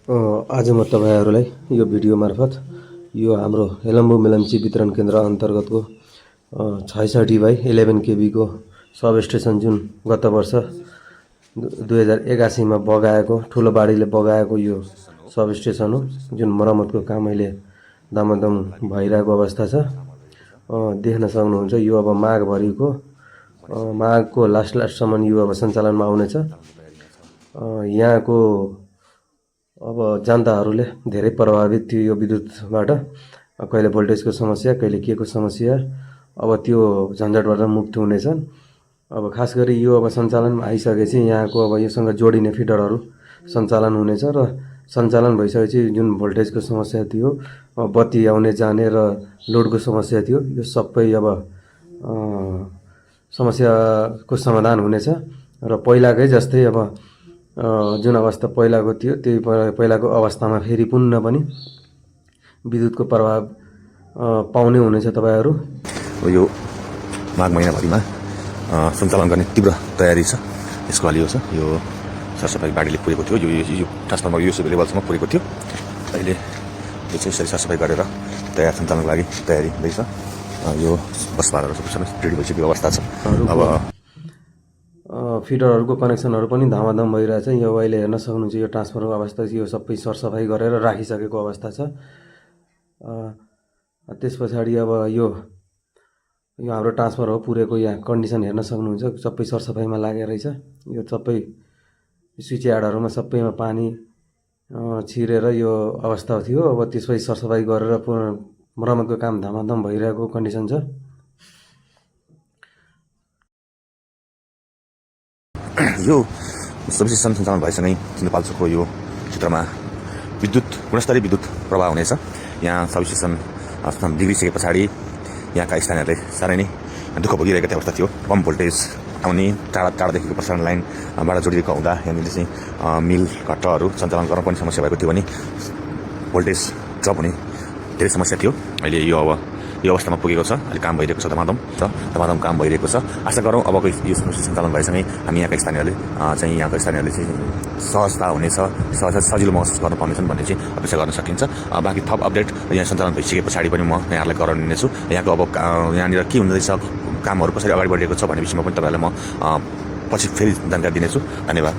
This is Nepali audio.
आज म तपाईहरुलाई यो भिडियो मार्फत यो हाम्रो हेलम्बु मेलम्ची वितरण केन्द्र अन्तर्गतको 66/11 केबी को सब स्टेसन जुन गत वर्ष 2081 मा बगाएको ठुलो बाढीले बगाएको यो सब स्टेसन हो, जुन मर्मतको काम अहिले दामदम भइरहेको अवस्था छ। देख्न सक्नुहुन्छ यो अब माघको लास्टसम्म यो अब सञ्चालनमा आउनेछ। यहाँको अब जनताहरूले धेरै प्रभावित थियो यो विद्युतबाट। कहिले भोल्टेजको समस्या, कहिले के को समस्या, अब त्यो झन्झटबाट मुक्त हुनेछन्। अब खास गरी यो अब सञ्चालनमा आइसकेपछि यहाँको अब योसँग जोडिने फिडरहरू सञ्चालन हुनेछ र सञ्चालन भइसकेपछि जुन भोल्टेजको समस्या थियो, बत्ती आउने जाने र लोडको समस्या थियो, यो सबै अब समस्याको समाधान हुनेछ र पहिलाकै जस्तै अब जुन अवस्था पहिलाको थियो त्यही पहिलाको अवस्थामा फेरि पुनः पनि विद्युतको प्रभाव पाउने हुनेछ तपाईहरु। यो माघ महिनाभरिमा सञ्चालन गर्ने तीव्र तयारी छ। यसको लागि यो सरसफाई बाढीले पुगेको थियो। यो ट्रान्सफर्मर यो लेभलसम्म पुगेको थियो। अहिले यो चाहिँ यसरी सरसफाई गरेर तयार सञ्चालनको लागि तयारी हुँदैछ। यो बसबारहरू सबै रेडी भइसकेको अवस्था छ। अब फिडरहरूको कनेक्सनहरू पनि धामाधम भइरहेछ। यो अहिले हेर्न सक्नुहुन्छ यो ट्रान्सफर्मरको अवस्था, यो सबै सरसफाई गरेर राखिसकेको अवस्था छ। त्यस पछाडि अब यो हाम्रो ट्रान्सफर्मर हो पुरेको, यहाँ कन्डिसन हेर्न सक्नुहुन्छ, सबै सरसफाइमा लागेको रहेछ। यो सबै स्विच यार्डहरूमा सबैमा पानी छिरेर यो अवस्था थियो। अब त्यसपछि सरसफाइ गरेर मर्मतको काम धामाधम भइरहेको कन्डिसन छ। यो सबस्टेसन सञ्चालन भएसँगै सिन्धुपाल्चोकको यो क्षेत्रमा गुणस्तरीय विद्युत प्रवाह हुनेछ। यहाँ सबस्टेसन बिग्रिसके पछाडि यहाँका स्थानीयहरूले साह्रै नै दुःख भोगिरहेको अवस्था थियो। कम भोल्टेज आउने, टाढादेखिको प्रसारण लाइनबाट जोडिएको हुँदा यहाँनिर चाहिँ मिल घट्टहरू सञ्चालन गर्न पनि समस्या भएको थियो भने भोल्टेज ड्रप हुने धेरै समस्या थियो। अहिले यो अवस्थामा पुगेको छ। अहिले काम भइरहेको छ, धमाधम काम भइरहेको छ। आशा गरौँ अबको यो सञ्चालन भएसँगै यहाँका स्थानीयहरूले चाहिँ सहजता हुनेछ, सजिलो महसुस गर्न पाउनेछन् भन्ने चाहिँ अपेक्षा गर्न सकिन्छ। बाँकी थप अपडेट यहाँ सञ्चालन भइसके पछाडि पनि म यहाँलाई गराउनेछु। यहाँको अब यहाँनिर के हुँदैछ, कामहरू कसरी अगाडि बढिरहेको छ भन्ने विषयमा पनि तपाईँहरूलाई म पछि फेरि जानकारी दिनेछु। धन्यवाद।